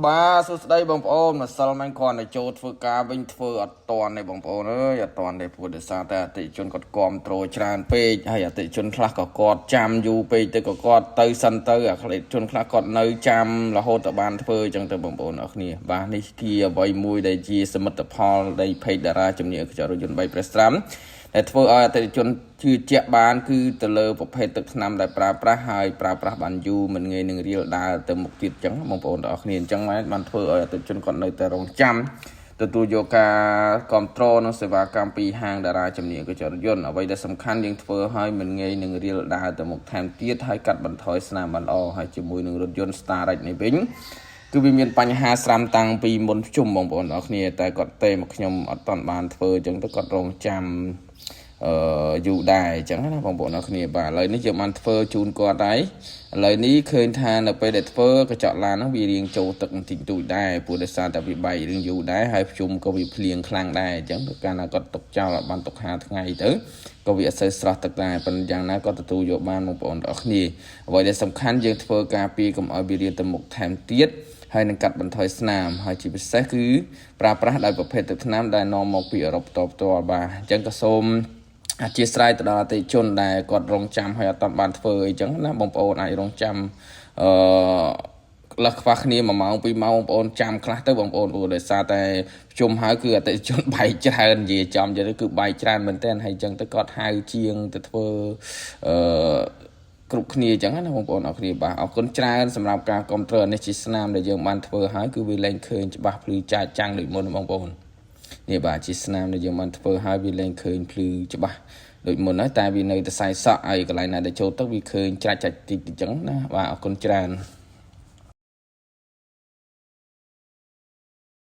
បាទសួស្តីបងប្អូនម្សិលមិញគ្រាន់តែចូលធ្វើការវិញធ្វើអត់តាន់ទេបងប្អូនអើយអត់តាន់ទេព្រោះដោយសារតែអតិថិជនគាត់គាំទ្រច្រើនពេកហើយអតិថិជនខ្លះក៏គាត់ចាំយូរពេកទៅក៏គាត់ទៅសិនទៅអតិថិជនខ្លះគាត់នៅចាំរហូតទៅបានធ្វើអញ្ចឹងទៅបងប្អូនអរគ្នាបាទនេះគឺអ្វីមួយដែលជាសមិទ្ធផលនៃ page តារាជំនាញកញ្ចក់រថយន្ត3ប្រេស្ត្រាំដែលធ្វើឲ្យអតិថិជនជឿជាក់បានគឺទៅលើប្រភេទទឹកថ្នាំដែលប្រើប្រាស់ហើយប្រើប្រាស់បានយូរមិនងាយនឹងរៀលដើរទៅមុខទៀតអញ្ចឹងបងប្អូនទាំងអស់គ្នាអញ្ចឹងបានធ្វើឲ្យអតិថិជនគាត់នៅតែរងចាំទទួលយកការគ្រប់គ្រងនិងសេវាកម្មពីហាងតារាជំនាញកញ្ចក់រថយន្តអ្វីដែលសំខាន់យើងធ្វើឲ្យមិនងាយនឹងរៀលដើរទៅមុខថែមទៀតហើយកាត់បន្ថយស្នាមបានល្អហើយជាមួយនឹងរថយន្ត Starex នេះវិញគឺវាមានបញ្ហាស្រាំតាំងពីមុនជុំបងប្អូនទាំងអស់គ្នាតែគាត់ទេមកខ្ញុំអត់តាន់បានធ្វើអញ្ចឹងទៅគាត់រងចាំអឺយូរដែរអញ្ចឹងណាបងប្អូនអរគ្នាបាទឥឡូវនេះយើងបានធ្វើជូនគាត់ហើយឥឡូវនេះឃើញថានៅពេលដែលធ្វើកញ្ចក់ឡានហ្នឹងវារៀងចូលទឹកបន្តិចតួចដែរព្រោះដោយសារតែវាបែករៀងយូរដែរហើយភ្ជុំក៏វាភ្លៀងខ្លាំងដែរអញ្ចឹងកាលណាគាត់ទុកចោលអត់បានទុក5ថ្ងៃទៅក៏វាអត់សូវស្រស់ទឹកដែរប៉ុន្តែយ៉ាងណាក៏ទទួលយកបានបងប្អូនទាំងអស់គ្នាអ្វីដែលសំខាន់យើងធ្វើការពារកុំឲ្យវារៀលទៅមុខថែមទៀតហើយនឹងកាត់បន្ថយស្នាមហើយជាពិសេសគឺប្រើប្រាស់ដោយប្រភេទទឹកថ្នាំដែលនាំមកពីអឺរ៉ុបផ្ទាល់ផ្ទាល់បាទអញ្ចឹងក៏សូមអធិស្ឋានទៅដល់អតិថិជនដែលគាត់រងចាំហើយអត់បានធ្វើអីចឹងណាបងប្អូនអាចរងចាំអឺលះខ្វះគ្នា1ម៉ោង2ម៉ោងបងប្អូនចាំខ្លះទៅបងប្អូនព្រោះដោយសារតែជុំហើយគឺអតិថិជនបែកច្រើននិយាយចំទៅគឺបែកច្រើនមែនទែនហើយអញ្ចឹងទៅគាត់ហៅជាងទៅធ្វើអឺគ្រប់គ្នាអញ្ចឹងណាបងប្អូនអរគ្នាបាទអរគុណច្រើនសម្រាប់ការគ្រប់គ្រងនេះជាស្នាមដែលយើងបានធ្វើហើយគឺវាលែងឃើញច្បាស់ភ្លឺចាចចាំងដូចមុនបងប្អូននេះបាទជាស្នាមដែលយើងបានធ្វើហើយវាលែងឃើញភ្លឺច្បាស់ដូចមុនហើយតែវានៅតែសែសក់ហើយកន្លែងណាដែលចូលទៅវាឃើញច្រាច់ចាច់តិចអញ្ចឹងណាបាទអរគុណច្រើន។